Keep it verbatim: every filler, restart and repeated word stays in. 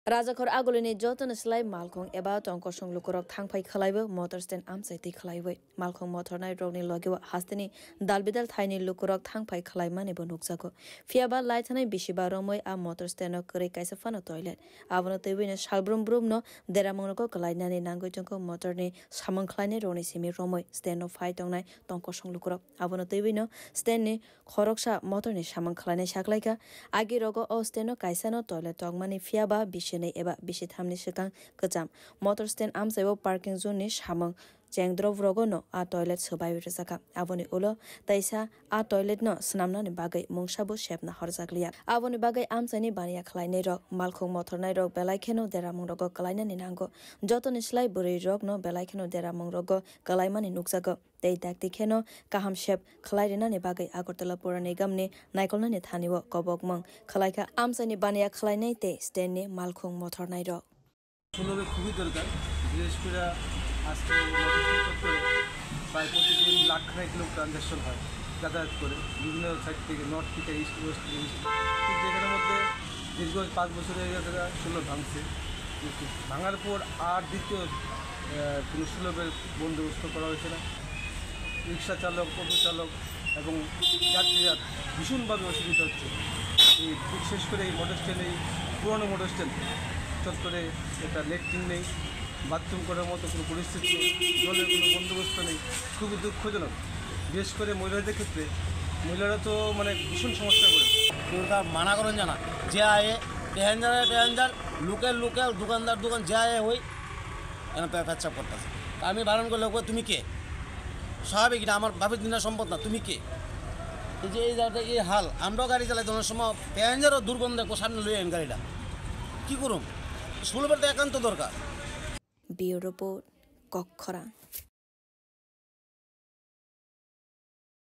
Rajakhor agulini jotono slai malkhung eba tongkosong lukurok thangphai khlaiwi motor stand amchai twi khlaiwi. Malkhung mothornai rokni logeo hasteni dalbidal thaini lukurok thangphai khlaimani bo nukjago. Phiyaba laithanai bisiba romwi a motor stand-o kwrwi kaisa phano toilet. Abono twiwino salbrum brumno deramungrogo kwlainani nangwi tongkho motorni samung khlainai rokni simi romwi stand-o phai tongnai tongkosong lukurok. Abono twiwino stand-ni khoroksa motorni samung khlainai saklaikha. Agi rogo o stand-o kaisano toilet tongmani phiyaba bisinwi eba bisithamni swkang kwcham. Motor stand amchaibo parking zone-ni samung chengdrop rogono a toilet swbaiwi rwjakha. Aboni ulo taisa a toilet-no swnamnani bagwi mungsabo sepna horjakliya. Aboni bagwi amchaini baniya khlainairok, malkhung mothornairok belai kheno deramung rogo kwlainani nango. Jotoni slai bwrwi rokno belai kheno deramung rogo kwlaimani nukjago. Tei dakti kheno kaham sep khlai rinani bagwi Agartala Pura Nigamni naikolnani thanio kobokmung khlaikha amchaini baniya khlainai tei stand-ni malkhung mothornairok. সুলভে খুবই দরকার। বিশেষ করে আজকে মোটরসাইকেল চত্বরে প্রায় প্রতিদিন লাখ খানেক লোক ট্রানজ্যাকশন হয়, যাতায়াত করে বিভিন্ন সাইড থেকে, নর্থ থেকে, ইস্ট, ওয়েস্ট থেকে, ইস্ট। কিন্তু এখানের মধ্যে দীর্ঘ পাঁচ বছর হয়ে গেছে গা, সুলভ ভাঙছে। কিন্তু ভাঙার পর আর দ্বিতীয়, আহ, কোনো সুলভের বন্দোবস্ত করা হয়েছে না। রিক্সা চালক, অটো চালক এবং যাত্রীরা ভীষণভাবে অসুবিধা হচ্ছে। এই বিশেষ করে এই মোটর স্ট্যান্ড, এই পুরনো মোটর স্ট্যান্ড চত্বরে একটা লেট্রিন নেই, বাথরুম করার মতো কোনো পরিস্থিতি নেই, জলের কোনো বন্দোবস্ত নেই, খুবই দুঃখজনক। বিশেষ করে মহিলাদের ক্ষেত্রে, মহিলারা তো মানে ভীষণ সমস্যায় পড়ে। সরকার মানা করেন জানা, যে আয়ে প্যাসেঞ্জারে প্যাসেঞ্জার, লোকাল লোকাল, দোকানদার দোকান, যে আয়ে হই, এখানে পে-, পেচ্ছাপ করতেছে। তা আমি বারণ করলে, "ওগো, তুমি কে?" স্বাভাবিক, এটা আমার বাপের দিনের সম্পদ না, তুমি কে? এই যে এই জায়গাটা, এই হাল, আমরাও গাড়ি চালাই, অনেক সময় প্যাসেঞ্জারও দুর্গন্ধে কো সামনে লই আইন গাড়িটা। কি করুম? সুলভের তো একান্ত দরকার। Bureau Report, Kokkhorang.